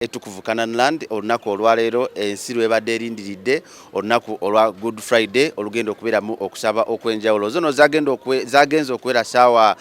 Ettukuvu Canaan Land. Olunaku olwaleero ensi lwebadde erindiridde, olunaku olwa Good Friday olugenda okubeeramu okusaba okw'enjawulo. Zono zagenze okuwera saawa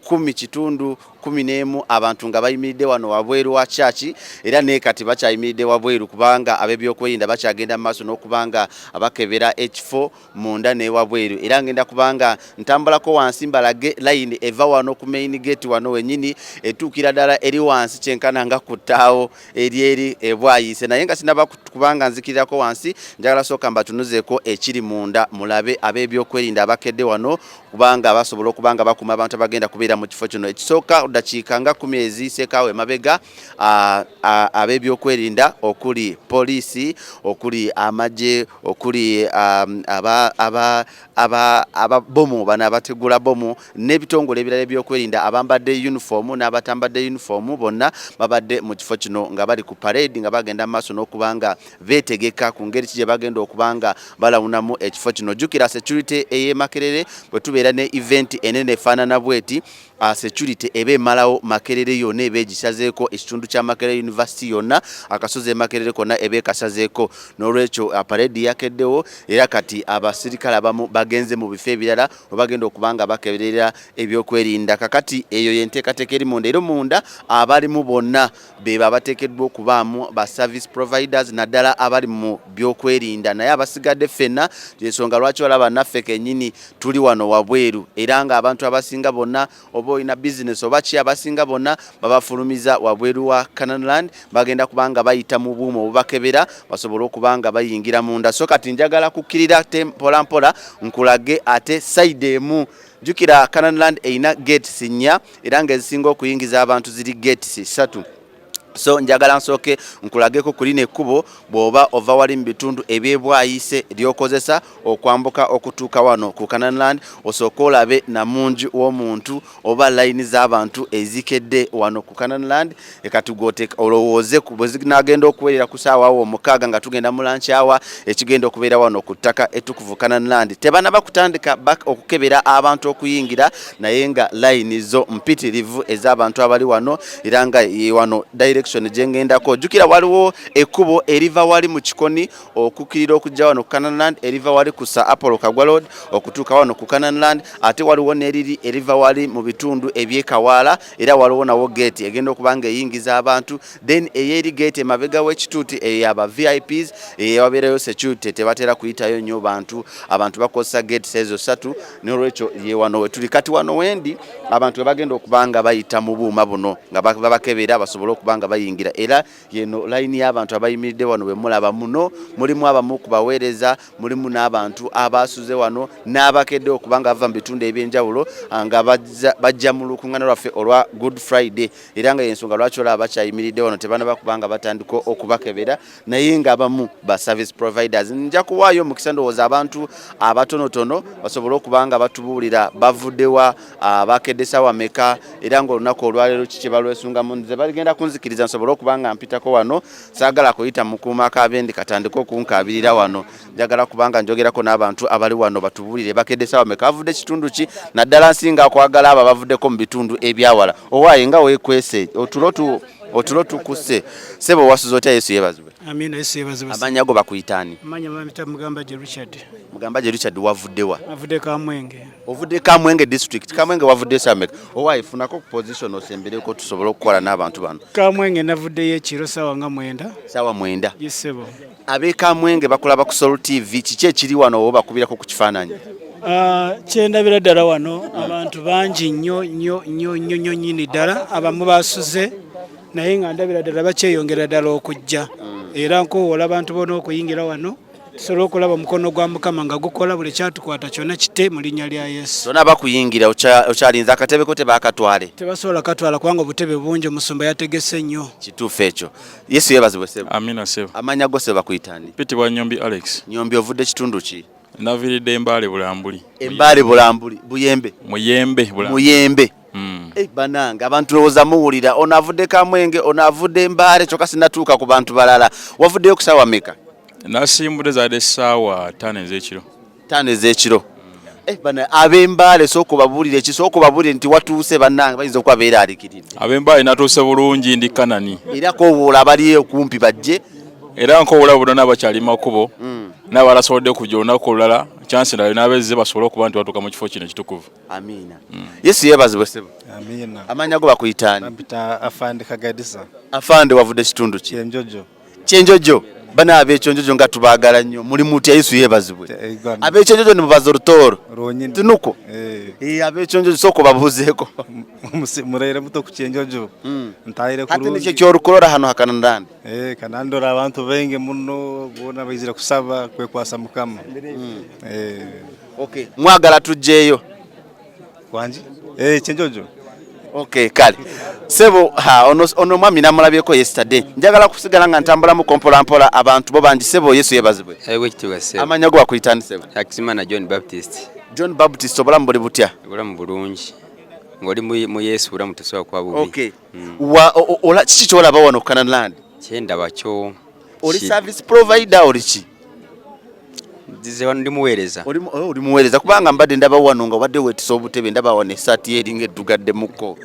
9:45, abantu nga bayimiridde wano wabweru wa kyaki, era naye kati bakyayimiridde wabweru kubanga ab'ebyokwerinda bakyagenda mu maaso n'okubanga abakebera ekifo munda newabweru. Era ngenda kubanga ntambulako wansi mbalage layini eva wano ku main gate wano wenyini etuukira ddala eri wansi kyenkana nga ku ttaawo eri eri ebwayise. Naye nga sinaba kubanga nzikirirako wansi, njagala sooka mbatunuzeeko ekiri munda, mulabe ab'ebyokwerinda abakedde wano kubanga basobola okuba nga bakuuma abantu abagenda kubeera mu kifo kino. Ekisooka, dakiika nga 10 eziyiseekaawo emabega, ab'ebyokwerinda okuli poliisi, okuli amagye, okuli ababomu bano abategula bomu n'ebitongole ebirala ebyokwerinda, abambadde uniform n'abatambadde uniform, bonna babadde mu kifo kino nga bali ku parade, nga bagenda mu maaso n'okuba nga beetegeka ku ngeri ki gye bagenda okuba nga balawunamu ekifo kino. Jjukira security ey'e Makerere, bwe tubeera ne event enene efaanana bweti, security eba emalawo Makerere yonna, eba egisazeeko ekitundu kya Makerere University yonna, akasozi e Makerere konna eba ekasazeeko. N'olwekyo parade yakeddewo, era kati abasirikale abamu bagenze mu bifo ebirala we bagenda okuba nga bakeberera ebyokwerinda. Kakati eyo yenteekateeka eri munda, era munda abalimu bonna beba abateekeddwa okubaamu ba service providers, naddala abali mu byokwerinda. Naye abasigadde ffenna, ensonga lwaki olaba naffe kennyini tuli wano wabweru, era nga abantu abasinga bonna, oba olina business oba ki, abasinga bonna babafulumiza wabweru wa Canaanland, bagenda kubanga bayita mu buuma obubakebera basobole okuba nga bayingira munda. So kati njagala kukkirira te mpola mpola nkulage ate side emu. Jjukira Canaanland erina gates nnya, era ng'ezisinga okuyingiza abantu ziri gates ssatu. So njagala nsooke nkulageko kulina ekkubo bw'oba ova wali mu bitundu ebyebwayise ly'okozesa okwambuka okutuuka wano ku Canaanland, osooke olabe namungi w'omuntu oba layini z'abantu ezikedde wano ku Canaanland. Kati gwoteeka olowooze bwe zinagenda okuwerera ku saawa awo 6 nga tugenda mu lunch hour, ekigenda okubeera wano ku ttaka ettukuvu Canaanland. Tebanaba kutandika okukebera abantu okuyingira, naye nga layini zo mpitirivu ez'abantu abali wano, era nga ye wano direction gye ngendako. Jjukira waliwo ekkubo eriva wali mu Kikoni okukkirira okujja wano ku Canaanland, eriva wali ku Sir Apollo Kagwa Road okutuuka wano ku Canaanland, ate waliwo n'eriri eriva wali mu bitundu ebyekawaala, era waliwo nawo gate egenda okuba nga eyingiza abantu. Then eyeri gate emabega w'ekituuti eyo aba VIPs, eyo wabeerayo security, tebatera kuyitayo nnyo bantu. Abantu bakozesa gates ezo ssatu. N'olwekyo ye wano wetuli kati. Wano wendi abantu we bagenda okuba nga bayita mu buuma buno nga babakebera basobole okuba nga bayingira. Era yeno layini y'abantu abayimiridde wano bwe mulaba muno, mulimu abamu ku baweereza, mulimu n'abantu abasuze wano n'abakedde okuba nga bava mu bitundu ebyenjawulo nga bajja mu lukuŋŋaana lwaffe olwa Good Friday. Era nga yensonga lwaki olaba bakyayimiridde wano, tebanaba kubanga batandika okubakebera, naye nga abamu ba service providers. Nja kuwaayo omukisa, ndowooza abantu abatonotono basobole okuba nga batubuulira bavuddewa, bakedde sawa meka, era ng'olunaku olwaleero kiki balwesungamu. Nze baligenda kunzikiriza nsobole okuba nga mpitako wano. Saagala kuyita mukuuma akabendi katandike okunkaabirira wano. Njagala kubanga njogerako n'abantu abali wano batubuulire bakedde sawa meka, bavudde kitundu ki, naddala nsinga kwagala abo abavuddeko mu bitundu ebyawala. Owaaye, nga weekwese, otulo tukusse. Sebo, wasuze otya? Yesu yeebazibwe. Amina, Yesu yeebazibwe. Amannya go bakuyitaani? Amanya bamita Mugamba gye Richard. Mugamba gye Richard, wavuddewa? Avudde Kamwenge. Ovudde Kamwenge district. Kamwenge wavudde sameka? Owaaye, funako ku position osembereko tusobole okukola n'abantu bano. Kamwenge navuddeyo ekiro saawa nga 9. Saawa 9? Yes ssebo. Ab'e Kamwenge bakulaba ku Sol TV. Kiki ekiri wano oba bakubirako ku kifaananyi? Ah, kyendabira ddala wano abantu bangi nnyo nnyo nnyo nnyo nnyo nnyini ddala. Abamu basuze, naye nga ndabira ddala bakyeyongera ddala okujja, era nkowoola abantu bona okuyingira wano tusobole okulaba omukono gwa Mukama nga gukola buli kyatukwata kyonna kite mu linnya lya Yesu. Tonna bakuyingira, okyalinze akatebe ko tebakatwale? Tebasobola katwala kubanga obutebe bungi, omusumba yategese nnyo. Kituufu ekyo. Yesu yeebazibwe, ssebo. Amina ssebo. Amannya go, ssebo, bakuyitaani? Pitibwa Nyombi Alex. Nyombi, ovudde kitundu ki? Naviiridde Embaale Bulambuli. Embaale Bulambuli, Buyembe? Muyembe Bulambuli. Muyembe. Eh, banange abantu, lowooza muwulira, ono avudde Kamwenge, ono avudde Embaale, kyokka sinatuuka ku bantu balala. Wavuddeyo ku saawa meka? Nasimbudde zaadde essaawa 5 ez'ekiro. 5 ez'ekiro. Eh, bana ab'embaale sooka obabuulire ki, sooka obabuulire nti watuuse bannange bayinza okuba beeraliikiridde. Ab'embaale natuuse bulungi, ndi Kanani. Era koowoola abali okumpi bajje. Era nkowoola bonna abakyali makubo n'abalasobodde kujja olunaku olulala, chance endala n'abezze basobole okuba nti batuuka mu kifo kino ekitukuvu. Amiina. Yesu yeebazibwe ssebo. Amiina. Amannya go bakuyita ani? Bampita Afande Kagadisa. Afande, wavudde kitundu ki? Kyenjojo. Kyenjojo. Bana ab'ekyenjojo nga tubaagala nnyo, muli mutya? Yesu yeebazibwe. Ab'ekyenjojo nimubaza orutooro Rwonyine. Tinuko. Eh. Eh, ab'ekyenjojo sooka obabuuzeeko. Muraire muto ku Kyenjojo. Ntahire Hati kurungi. nikyo kyorukurora hano hakanandandi. Eh, kanandora abantu baingi muno boona baizire kusaba kwekwasa Mukama. Eh, Okay. Mwagala tujjeeyo. Wangi? Eh, Kyenjojo. Okay, kale. Sebo, ha, ono, ono mwami namulabyeko yesterday. Njagala kusigala nga ntambulamu mpola mpola abantu bo bangi. Sebo, Yesu yeebazibwe. Ewe ekitiibwa ssebo. Amannya go bakuyita ani sebo? Hakizimana John Baptist. John Baptist, obulamu buli butya? Obulamu bulungi. Ng'oli mu Yesu obulamu tosobola kuba bubi. Okay. Wa, o, o, ola, kiki kyolaba wano ku Canaan Land? Kyendaba kyo Oli service provider oli ki? Nzize wano ndi muweereza. Oli oh, oli muweereza kubanga mbadde ndaba wano nga wadde weetisa obutebe, ndaba wano essaati ye eringa eddugaddemuko.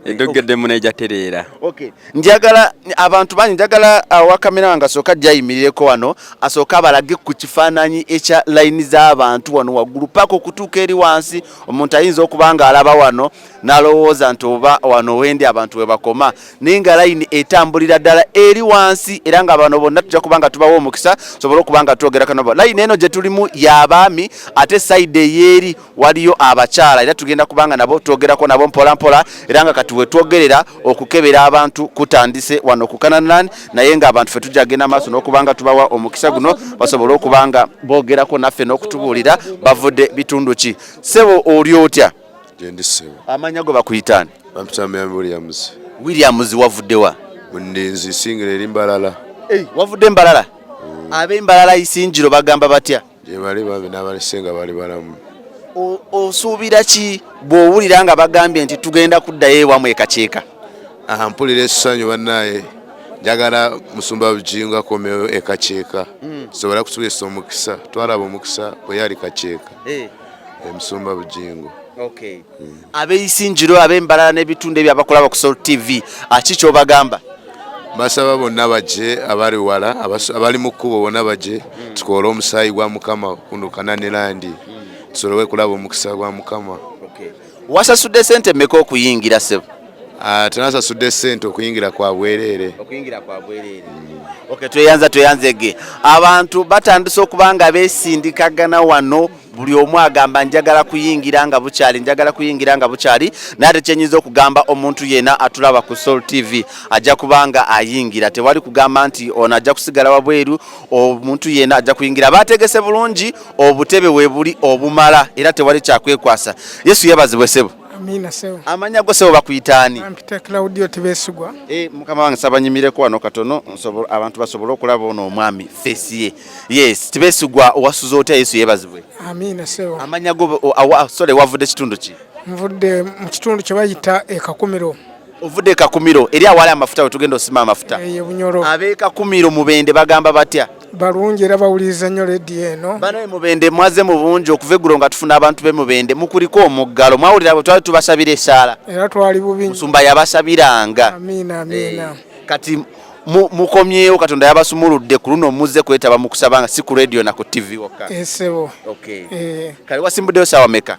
Eddugaddemu n'ejatereera. Okay. Njagala abantu bangi, njagala awa kamera wange asooka ajje ayimirireko wano, asooke abalage ku kifaananyi ekya layini z'abantu wano waggulu paka okutuuka eri wansi. Omuntu ayinza okuba nga alaba wano n'alowooza nti oba wano wendi abantu we bakoma, naye nga layini etambulira ddala eri wansi, era nga bano bonna tujja kuba nga tubawa omukisa tusobole okuba nga twogerako nabo. Layini eno gye tulimu y'abaami, ate sayidi ey'eri waliyo abakyala, era tugenda kuba nga nabo twogerako nabo mpola mpola, era nga kati wetwogerera okukebera abantu kutandise wano ku Canaan Land, naye nga abantu ffe tujja genda maaso n'okuba nga tubawa omukisa guno basobole okuba nga boogerako naffe n'okutubuulira bavudde bitundu ki. Ssebo, oli otya? Gyendi ssebo. Amannya go bakuyita ani? Bampita Myambi Williams. Williams, wavudde wa? Mundinzi Isingiro eri Mbarara. Hey, wavudde Mbarara? Ab'e Mbarara Isingiro bagamba batya? Gye bali bambi n'abalese nga bali balamu. Osuubira ki bw'owulira nga bagambye nti tugenda kuddayo ewamu e Kakyeka? Aha, mpulira essanyu bannaaye. Njagala Musumba Bugingo akomewo e Kakyeka tusobole kutuweesa omukisa. Twalaba omukisa bwe yali Kakyeka. Musumba Bugingo. Okay. Ab'Eisinjiro, ab'Embarara n'ebitundu ebyo abakulaba ku Salt TV, ki ky'obagamba? Mbasaba bonna bajje, abali wala, abali mu kkubo bonna bajje, tukoole omusaayi gwa Mukama kuno Canaan Land, tusobole kulaba omukisa gwa Mukama. Okay. Wasasudde sente mmeka okuyingira ssebo? Tenasasudde sente, okuyingira kwa bwereere. Okuyingira kwa bwereere. Okay, tweyanza tweyanzege. Abantu batandise okuba nga beesindikagana wano, buli omu agamba njagala kuyingira nga bukyali, njagala kuyingira nga bukyali, naye ate kyenyinza okugamba omuntu yenna atulaba ku Soul TV ajja kuba nga ayingira, tewali kugamba nti ono ajja kusigala wabweru, omuntu yenna ajja kuyingira. Bategese bulungi, obutebe weebuli obumala, era tewali kyakwekwasa. Yesu yeebazibwe ssebo. Amina ssebo. Amannya go ssebo bakuyita ani? Bampita Claudio Tibesigwa. Mukama wange nsaba nyimireko wano katono, abantu basobole okulaba ono omwami face ye. Yes, Tibesigwa, wasuze otya? Yesu yeebazibwe. Amina ssebo. Amannya go, sorry, wavudde kitundu ki? Nvudde mu kitundu kye bayita e Kakumiro. Ovudde e Kakumiro, eri awali amafuta we tugenda osima amafuta. Eyo Bunyoro. Ab'e Kakumiro Mubende bagamba batya? Balungi era bawuliriza nnyo rediyo eno. Bano Mubende mwaze mu bungi okuva eggulo nga tufuna abantu b'e Mubende, mukuliko omuggalo. Mwawulira bwe twali tubasabira essaala? Era twali bubi nnyo. Musumba yabasabiranga. Amiina, amiina. Kati mukomyewo, Katonda yabasumuludde ku luno muzze kwetaba mu kusaba nga si ku rediyo na ku TV wokka. Ssebo. Okay. Kale wasimbuddeyo ssaawa meka?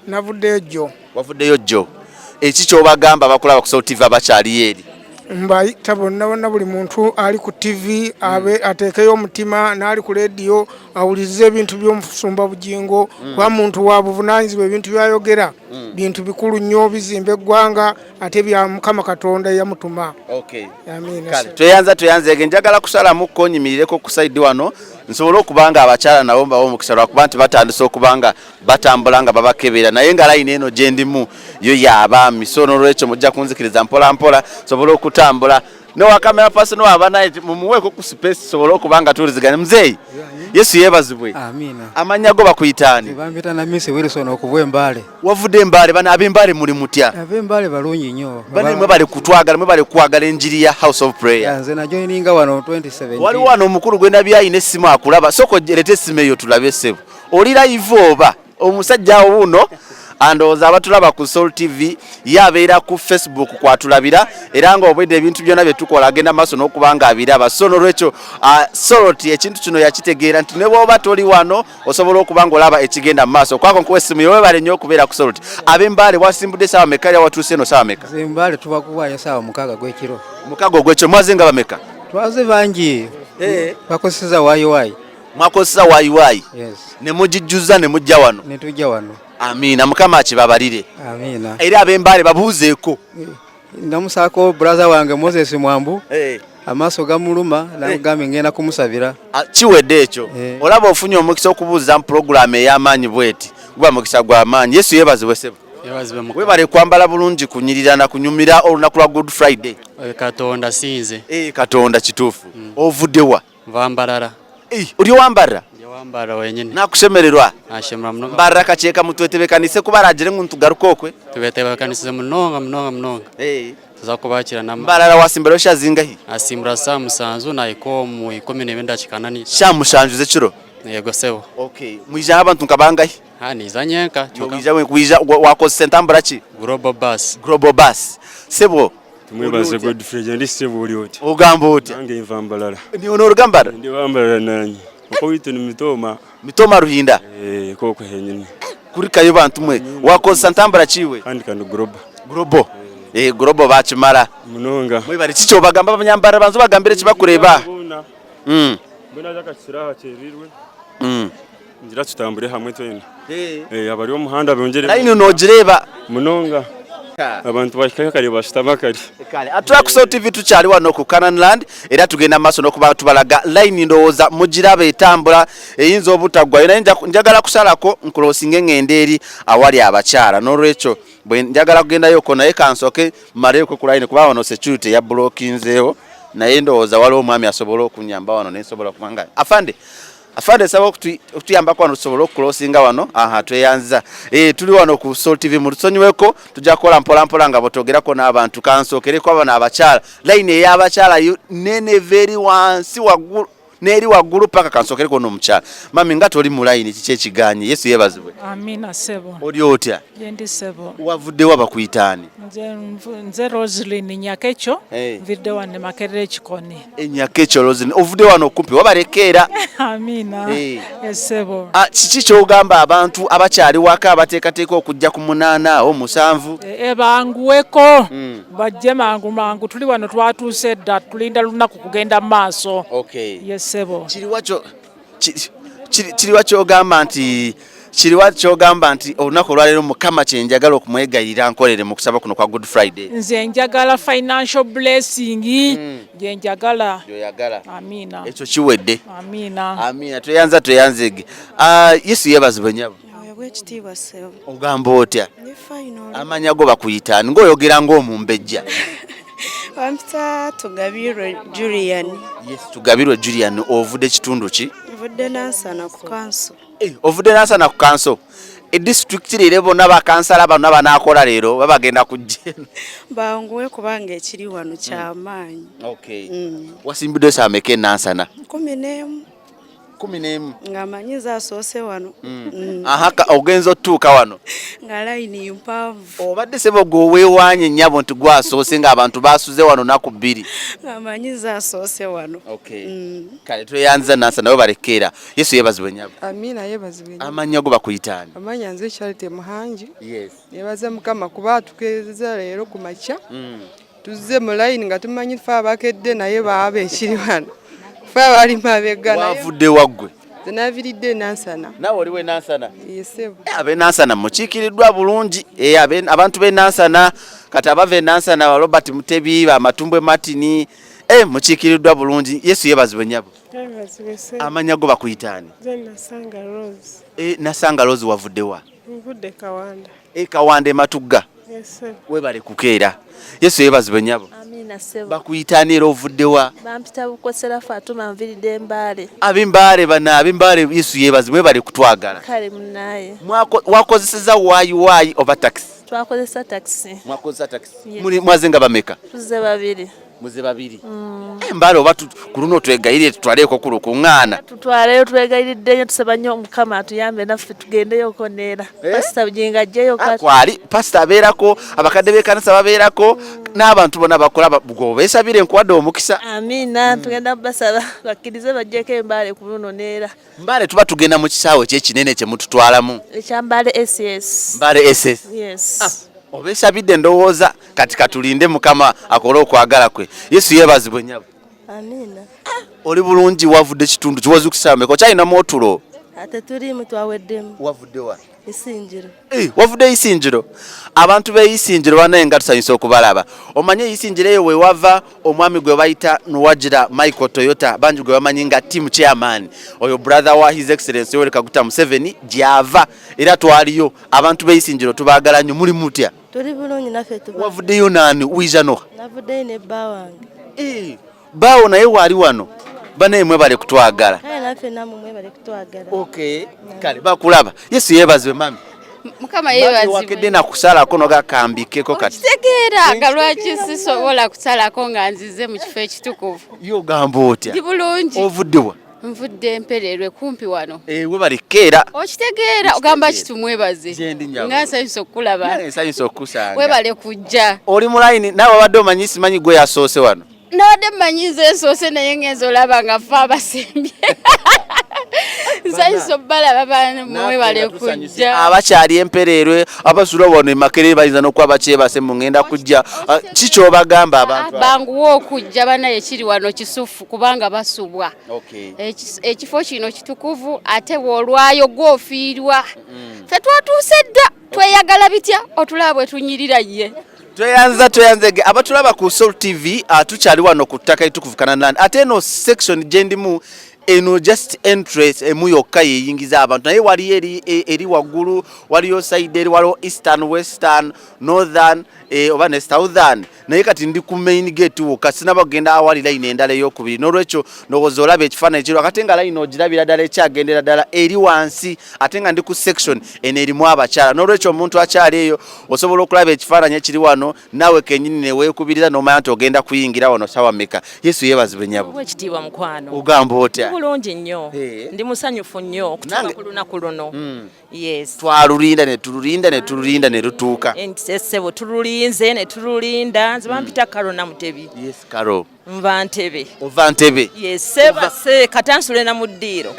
Navuddeyo jjo. Wavuddeyo jjo. Eki ky'obagamba abakulaba ku Soul TV abakyaliyo eri? Mbayita bonna bonna, buli muntu ali ku TV abe ateekeyo omutima, n'ali ku rediyo awulirize ebintu by'omusumba Bugingo, kuba muntu wa buvunaanyizibwa, ebintu by'ayogera bintu bikulu nnyo, bizimba eggwanga ate bya Mukama Katonda eyamutuma. Okay. Amiina. Kale tweyanza tweyanzege, njagala kusalamu ko nyimirireko ku side wano nsobole okuba nga abakyala nabo mbawa omukisa, lwakuba nti batandise okuba nga batambula nga babakebera, naye nga layini eno gye ndimu yo y'abaami, so n'olwekyo mujja kunzikiriza mpola mpola nsobole okutambula. Nowa camera person waba naye mumuweeko ku space tusobole okuba nga tuwuliziganya. Muzeeyi, Yesu yeebazibwe. Amiina. Amannya go bakuyita ani? Bampita Namisi Wilson okuva Embaale. Wavudde Embaale, bano ab'Embaale muli mutya? Ab'Embaale balungi nnyo. Bane mwebale kutwagala, mwebale kwagala enjiri ya House of Prayer. Nze najoininga wano 2017. Waliwo wano omukulu gwe ndabye alina essimu akulaba, sooka oleete essimu eyo tulabe ssebo. Oli live oba? Omusajja awo wuno andowooza abatulaba ku Soul TV, ye abeera ku Facebook kwatulabira, era nga obwedde ebintu byonna bye tukola agenda maaso n'okuba nga abiraba. So nolwekyo Salt ekintu kino yakitegeera nti ne bw'oba toli wano osobola okuba nga olaba ekigenda mu maaso. Kwako nkuwa essimu yo. Webale nnyo okubeera ku Salt. Ab'Embaale, wasimbudde saawa meka era watuuse eno saawa meka? Embaale tubakuwaayo saawa 6 gw'ekiro. 6 ogw'ekiro. Mwaze nga bameka? Twaze bangi. Bakozeseza wayiwayi. Mwakozesa wayiwayi? Yes. Ne mugijjuza ne mujja wano? Ne tujja wano. Amiina, Mukama akibabalire. Amiina. Era ab'Embaale babuuzeeko. Ndamusaako brother wange Moses Mwambu. Amaaso gamuluma, namugambye ngenda kumusabira. Ah, kiwedde ekyo. Olaba ofunye omukisa okubuuza mu pulogulaamu ey'amaanyi bweti, guba mukisa gw'amaanyi. Yesu yeebazibwe, ssebo. Yebazibwe Mukama. Webale kwambala bulungi, kunyirira na kunyumira olunaku lwa Good Friday. Katonda sinze. Katonda kituufu. Ovuddewa? Nva Mbarara. Oli owambarra? Ndi owambarara wenyine. Nakushemererwa. Nashemera munonga. Mbarra kakyeka mutwetebekanise kuba aragire ngu ntugaruke okwe. Tubetebekanisize munonga munonga munonga. Tuza kubakira nama. Mbarara wasimbirayo sha zingahi? Nasimbura saa 7, nahika omu 12:45. Sha 7 z'ekiro? Yego sebo. Okay, mwija abantu nka bangahi? Ha, niza nyenka. Wija wija, wakozesa entambura ki? Global Bus. Global Bus. Sebo. Tumwebaze Godfrey, ndi sebo, oli otya? Ogamba otya? Nange nva Mbalala. Ni ono orugambara? Ndi wambalala nanye. Uko witu ni Mitoma. Mitoma Ruhinda. Eh, koko henyine. Kurikayo bantu mwe. Wakozesa ntambura kiwe? Kandi kandi Global. Global. Global bakimara. Munonga. Mwebale. Kiki bagamba abanyambara banzu, bagambire kibakureba? Mbona zakasiraha cherirwe. Ngira tutambure hamwe twena. Abari omuhanda bongere. Line nogireba? Munonga. Abantu bahikayo kare, bashitama kare. Kale atula ku Salt TV, tukyali wano ku Canaan Land era tugenda maaso n'okuba tubalaga line. Ndowooza mugiraba etambula, eyinza obutaggwayo, naye njagala kusalako nkulosinge ngende eri awali abakyala. N'olwekyo bwe njagala kugendayoko, naye kansooke mmaleyoko ku line kuba wano security yabulokinzeewo, naye ndowooza waliwo omwami asobola okunyamba wano nensobola kubanga afande, afande, saba okutuyambako wano tusobole okukulosinga wano. Aha, tweyanza. Tuli wano ku Salt TV, mutusonyiweko, tujja kukola mpola mpola nga bwetwogerako n'abantu. Kansookereko bano abakyala. Line ey'abakyala yo nene very wansi waggulu n'eri waggulu paka. Kansookereko n'omukyala. Mami, nga toli mu line, kiki ekiganye? Yesu yeebazibwe. Amina sebo. Oli otya? Gyendi sebo. Wavuddewa, bakuyitaani? Nze Roslin Nyakekyo. Nvidde wano Makerere Ekikoni. Enyakekyo Roslin, ovudde wano okumpi, wabalekeera. Amina. Esebo. Ah, kiki kyogamba abantu abakyali waka abateekateeka okujja ku 8 awo 7? Ebanguweko, bajje mangu mangu. Tuli wano, twatuuse dda, tulinda lunaku kugenda mu maaso. Yesebo. Kiriwa kiriwa kyogamba nti, kiriwa kyogamba nti olunaku olwaleero Mukama kyenjagala okumwegayirira nkolere mu kusaba kuno kwa Good Friday? Nze njagala financial blessing, gye njagala. Gyoyagala. Amina. Ekyo kiwedde. Amina. Amina, tweyanza, tweyanzege. Ah, Yesu yeebazibwe nyabo. Aweebwa ekitiibwa ssebo. Ogamba otya? Ndi fine, oli? Amanya go bakuyitaani ng'oyogera ng'omumbejja? Bampita Tugabirwe Julian. Yes, Tugabirwe Julian, ovudde kitundu ki? Nvudde Nansana ku kanso. Ovudde Nansana ku kanso. Edisitulikiti leero bonna bakansala bonna banaakola leero babagenda kujja eno. Banguwe kubanga ekiri wano kyamaanyi. Okay. Wasimbidde saa meka e Nansana? 11. 11. Nga manyiza asoose wano. Aha, ogenza otutuuka wano Nga layini mpanvu. Obadde sebo gwe oweewaanye nnyabo nti gwasoose ng'abantu basuze wano naku 2. Nga manyiza asoose wano. Okay. Kale tweyanziza Nansana, nawe balekeera. Yesu yeebazibwe nnyabo. Amina, yeebazibwe nnyo. Amannya go bakuyitaani? Amannya nze Charity Muhangi. Nebaza Mukama kuba atukeezeza leero ku makya. Tuzze mu layini nga tumanyi fe abakedde, naye baaba ekiri wano fe abali mabega, naye Wavudde waggwe? Nze naviridde Nansana. Naawe oli we Nansana? Yesebo. Ab'e Nansana mukiikiriddwa bulungi. Abantu b'e Nansana, kati abava e Nansana ba Robert Mutebi, bamatumbwe Martin, mukiikiriddwa bulungi. Yesu yeebazibwe nnyabo. Yeebazibwe ssebo. Amannya go bakuyitaani? Nze Nasanga Rose. Nasanga Rose, wavudde wa? Nvudde Kawanda. Kawanda ematugga? Yesebo. Webale kukeera. Yesu yeebazibwe nnyabo. Amina ssebo. Bakuyitaani era ovudde wa? Bampita Bukosera Fatuma, nviridde Mbaale. Ab'Embaale bana, ab'Embaale, Yesu yeebazibwe, webale kutwagala. Kale munaaye. Wakozeseza waayi waayi oba takisi? Twakozesa takisi. Mwakozesa takisi? Yes. Mwaze nga bameka? Tuzze babiri. Muze babiri. Embale oba ku luno twegayirire tutwaleeko ku lukuŋŋaana. Tutwaleyo, twegayiridde nnyo, tusaba nnyo Omukama atuyambe naffe tugendeyoko neera. Pasita Bugingo ajjeyo Ah, kwali pasita abeerako, abakadde b'ekkanisa babeerako, n'abantu bonna bakola gwe obeesabire, nkuwadde omukisa. Amiina, tugenda basaba bakkirize bajjeko embaale ku luno neera. Mbale tuba tugenda mu kisaawe ki ekinene kye mututwalamu? Ekya Mbale SS. Mbale SS. Yes. Obeesabidde, ndowooza kati katulinde Mukama akole okwagala kwe. Yesu yeebazibwe, nnyabo. Amiina. Oli bulungi? Wavudde kitundu kiwozi kusambeko kyalinamu otulo? Ate tulimu, twaweddemu. Wavudde wa? Isinjiro. Eh, wavudde Isinjiro. Abantu b'Eisinjiro banaye nga tusanyusa okubalaba. Omanye Eisinjiro eyo wewava omwami gwe bayita Nuwagira Michael Toyota, bangi gwe bamanyi nga team chairman, oyo brother wa His Excellence Yoweri Kaguta Museveni, gyava era twaliyo. Abantu b'Eisinjiro tubaagala nnyo. Muli mutya? Tuli bulungi naffe tuba. Wavuddeyo naani? Wija noha? Navuddeyo ne bba wange. Baawo naye waali wano. Banaye mwebale kutwagala. Kale naffe namwe mwebale kutwagala. Okay, kale bakulaba. Yesu yeebazibwe, mami. Mukama yeebazibwe. Wakedde nakusalako nogakambikeko kati. Kitegeera nga lwaki sisobola kusalako nga nzize mu kifo ekitukuvu. Ye ogamba otya? Ndi bulungi. Ovuddewa? Nvudde Empererwe, kumpi wano. Ewe balikeera. Okitegeera, ogamba kitumwebaze. Gyendi, nnyabo. Nga nsanyusa okukulaba. Nsanyusa okukusanga. Webale kujja. Oli mu layini naawe, wabadde omanyi simanyi gwe yasoose wano. Nabadde mmanyi nze nsoose, naye ngenza olaba nga fe abasembye. Nsanyusa obbalaba baana, mwebale kujja. Abakyali Empererwe, abasula wano emakerere bayinza n'okuba bakyebase mu ngenda kujja. Ah, ki kyobagamba abantu abo? Banguwa okujja banaye, kiri wano kisufu kubanga basubwa. Ekifo kino kitukuvu, ate bw'olwayo gwofiirwa. Ffe twatuuse dda, tweyagala bitya otulaba bwe tunyirira ye. Tweyanza, tweyanzege abatulaba ku Soul TV. Tukyali wano ku ttaka ettukuvu Canaan, ate eno section gye ndimu eno just entrance emu yokka yeyingiza abantu, naye waliyo eri waggulu, waliyo side eri, waliwo eastern, western, northern, oba ne southern, naye kati ndi ku main gate wokka, sinaba kugenda awali line endala eyokubiri. N'olwekyo ndowooza olaba ekifaananyi kiri ate nga line ogirabira ddala ekyagendera ddala eri wansi, ate nga ndi ku section eno erimu abakyala. N'olwekyo omuntu akyali eyo osobola okulaba ekifaananyi ekiri wano naawe kenyini neweekubiriza n'omanya nti ogenda kuyingira wano sawa meka. Yesu yeebazibwe, nyabo. Ekitiibwa, mukwano. Ogamba otya? Ndi bulungi nnyo, ndi musanyufu nnyo okutuuka ku lunaku luno. Yes. Twalulinda ne tululinda ne tululinda ne lutuuka. Ssebo, tululinze ne tululinda. Nze bampita Karo Namutebi. Yes, Karo. Nva Ntebe. Ova Ntebe? Yes, sebase katansule na mu ddiiro.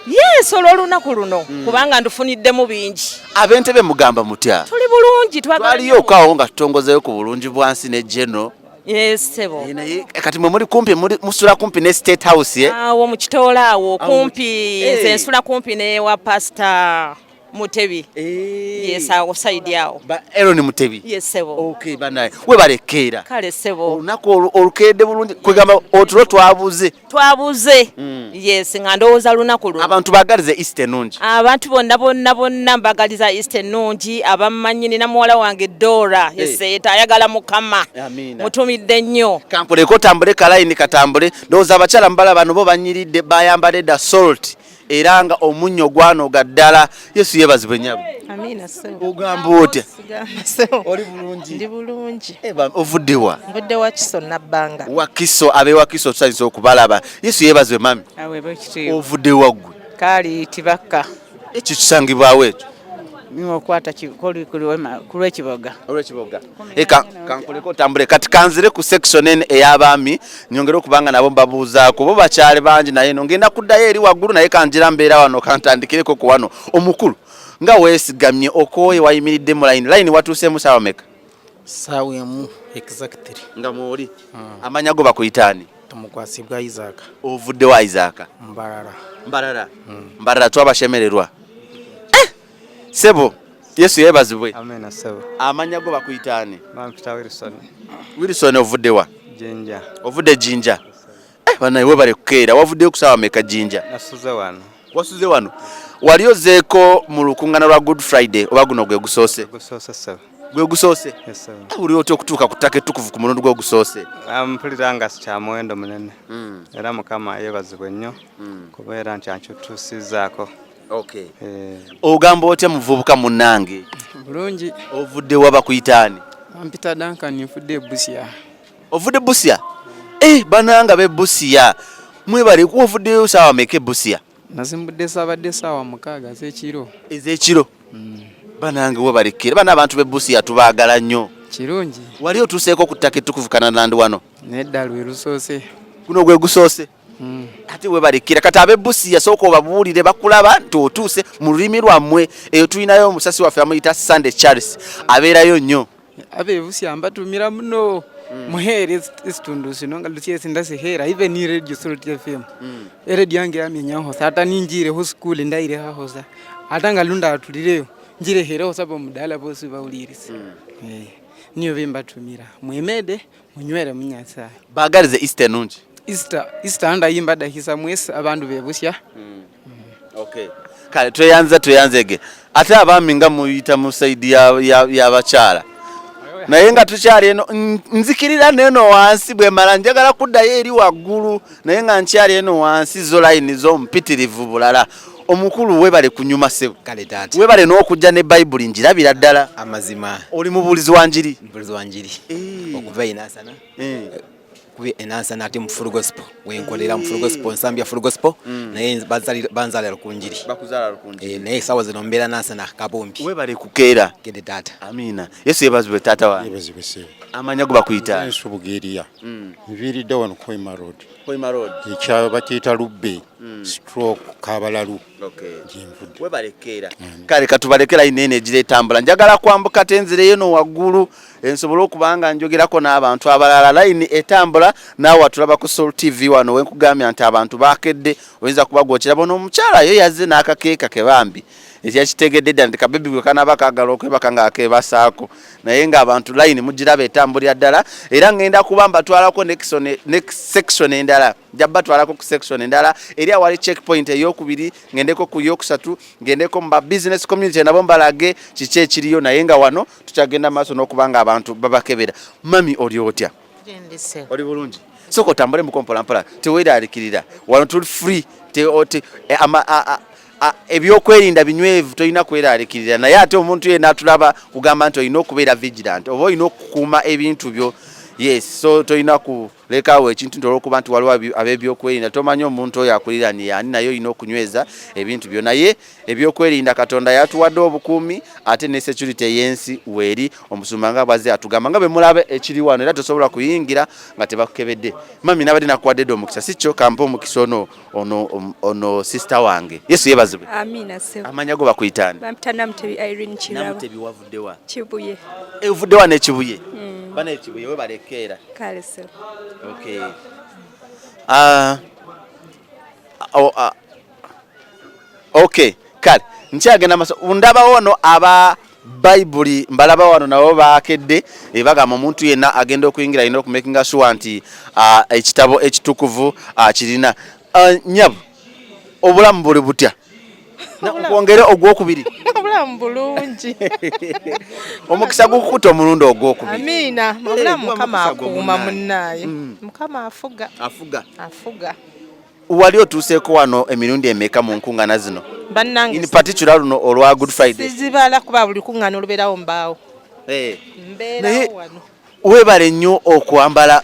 Yes, olw'olunaku luno, kubanga ndufuniddemu bingi. Ab'Entebe mugamba mutya? Tuli bulungi, twagala. Twaliyo okwawo nga tutongozeyo ku bulungi bwansi ne geno. Yes, ssebo. Naye kati mwe muli kumpi, musula kumpi ne State House, ye? Awo mu kitoola awo kumpi. Nze nsula kumpi ne wa Pasita Mutebi. Yes, awo side awo. Aaron Mutebi? Yes, ssebo. Okay, banaye webalekeera. Kale ssebo. Olunaku olukeedde bulungi, kwegamba otulo twabuze. Twabuze, yes, nga ndowooza lunaku luno. Abantu bagalize Easter ennungi. Abantu bonna bonna bonna mbagaliza Easter ennungi. Abammanyi, nina muwala wange Dora eseeta ayagala Mukama. Amiina. Mutumidde nnyo. Kankuleko otambule, kalayini katambule. Ndowooza abakyala mubala bano bo banyiridde, bayambadde dda salt era nga omunnyo gwanoga ddala. Yesu yeebazibwe, nyabo. Amiina, ssebo. Ogamba otya? Sigamba, ssebo. Oli bulungi? Ndi bulungi. Ovudde wa? Nvudde Wakiso, Nabbanga. Wakiso, ab'ewakiso tusanyusa okubalaba. Yesu yeebazibwe, mami. Aweebwe ekitiibwa. Ovudde waggwe? Kaali Tibakka. Ekyo kisangibwawo ekyo? Okwata ku lw'Ekiboga. Olw'Ekiboga. Eka kankuleko otambule. Kati kanzire ku section eno ey'abaami, nyongere okubanga nabo mbabuuzaako, bo bakyali bangi, naye no ngenda kuddayo eri waggulu, naye kanjira mbeera wano, kantandikireko ku wano. Omukulu, nga weesigamye, okooye, wayimiridde mu layini. Layini watuuseemu saawa meka? 1:00 exactly. Nga mwoli. Amanya go bakuyitaani? Tumukwasibwa Isaac. Ovudde wa, Isaac? Mbarara. Mbarara. Mbarara twabashemererwa. Sebo, Yesu yeebazibwe. Amina, ssebo. Amanya go bakuyitaani? Bampita Wilson. Wilson, ovudde wa? Jinja. Ovudde Jinja. Banaye webale kukeera. Wavuddeyo ku saawa meka Jinja? Nasuze wano. Wasuze wano. Wali ozeeko mu lukuŋŋaana lwa Good Friday oba guno gwe gusoose? Gusoose, ssebo. Gwe gusoose? Yes, ssebo. Uli otya okutuuka ku ttaka ettukuvu ku mulundi gwe ogusoose? Mpulira nga si kya muwendo munene, era Mukama yeebazibwe nnyo kubeera nti ankituusizaako. Okay. Ogamba otya, muvubuka munnange? Bananga b'e Busia mwebale. Wovuddeyo saawa meka e Busia? Nasimbudde saabadde saawa 6 ez'ekiro. Ez'ekiro. Banange webalekere bana, abantu b'e Busia tubaagala nnyo. Kirungi. Wali otuuseeko ku ttaka ettukuvu Kananandi wano? Nedda, lwe lusoose. Guno gwe gusoose. Ate webalekera kati ab'e Busia, sooka obabuulire bakulaba nti otuuse mu lulimi lwammwe. Eyo tulinayo omusasi waffe amuyita Sunday Charles, abeerayo nnyo. Ab'e Busia mbatumira muno, muheere esitundu sino nga lusyesi ndasiheera, even i Radio Salt FM. Eredio yange yamenyakho ata ninjire khu skuli ndairekhakho ata nga lundatulireyo njirekherekho sa bomudala bosi bawulirise. Niyo bembatumira, mwemede munywere munyasaye. Baagalize Easter ennungi. Easter ndayi mbadakhisa mwesi abandu bebusya. Okay. Kale tweyanza, tweyanzege. Ate abaami nga muyita mu side y'abakyala, naye nga tukyali eno nzikirira neno wansi, bwe mala njagala kuddayo eri waggulu, naye nga nkyali eno wansi, zo layini zo mpitirivu bulala. Omukulu, webale kunyuma ssebo. Kale taata. Webale n'okujja ne Bayibuli, njirabira ddala. Amazima. Oli mubuulizi wa njiri? Mubuulizi wa njiri okuva enansana, kuba enansana ate mu Full Gospel wenkolera, mu Full Gospel nsambya Full Gospel. Naye banzalira Lukunjiri. Bakuzaala Lukunjiri. Naye esaawa zino mbeera Nansana Kabumbi. Webale kukeera. Gende taata. Amiina. Yesu yebazibwe, taata wange. Yebazibwe ssebo. Amanya go bakuyita? Nsubuga Eriya. Nviiridde wano Hoima Road. Hoima Road. Ekyalo bakiyita Lubbe stroke Kabalalu. Gyenvudde. Webalekeera. Kale katubaleke, layini eno egira etambula. Njagala kwambuka tenzireyo no waggulu nsobole okuba nga njogerako n'abantu abalala. Layini etambula, naawe atulaba ku Sol TV wano wenkugambya nti abantu bakedde, oyinza kuba gwokiraba n'omukyala yo yazze n'akakeeka ke bambi ekyakitegedde ddala nti kabebi gwe kanaaba kaagala okwebaka ng'akeebasaako, naye ng'abantu layini mugiraba etambulira ddala. Era ngenda kuba mbatwalako next section endala, nja batwalako ku section endala eri awali checkpoint eyokubiri, ngendeko ku yokusatu, ngendeko mu ba business community nabo mbalage kiki ekiriyo. Naye nga wano tukyagenda maaso n'okuba nga abantu babakebera. Mami, oli otya? Gyendise. Oli bulungi? Sooka otambule muko mpolampola, teweeraliikirira, wano tuli free. Te, o, te, e, ama, a, a, a, ebyokwerinda binywevu, tolina kweraliikirira. Naye ate omuntu yenna atulaba kugamba nti olina okubeera vigilant oba olina okukuuma ebintu byo. Yes, so tolina kulekawo ekintu nti olwokuba nti waliwo ab'ebyokwerinda, tomanyi omuntu oyo akuliranye yani, naye olina okunyweza ebintu byo. Naye ebyokwerinda Katonda yatuwadde obukuumi, ate ne security ey'ensi weeri. Omusumba nga bwazze atugamba nga bwe mulaba ekiri wano, era tosobola kuyingira nga tebakukebedde. Mami, nabadde nakuwadde dde omukisa, si kyo? Kampa omukisa ono sister wange. Yesu yebazibwe. Amina ssebo. Amanya go bakuyitaani? Bampita Namutebi Irene Kirabo. Namutebi, wavuddewa? Kibuye. Ovuddewa n'ekibuye? Bana ekibuye we balekeera. Kale ssebo. Okay. Ah, oh, ah. Okay, kale nkyagenda maso, ndaba wano aba Bayibuli, mbalaba wano nabo bakedde. Bagamba omuntu yenna agenda okuyingira alina okumakinga sure nti ekitabo ekitukuvu kirina. Nyabo, obulamu buli butya? Kwongere ogwokubiri. Obulamu bulungi. Omukisa gukukuta omulundi ogwokubiri. Amiina. Obulamu guba Mukama mukisa gwo akuuma. munnaaye. Munnaaye, Mukama afuga. Afuga. Afuga. Wali otuuseeko wano emirundi emeka mu nkuŋŋaana zino? Bannange, in particular luno olwa Good Friday. Sizibala kuba buli kuŋŋaana olubeerawo mbaawo. Mbeerawo wano. Weebale nnyo okwambala.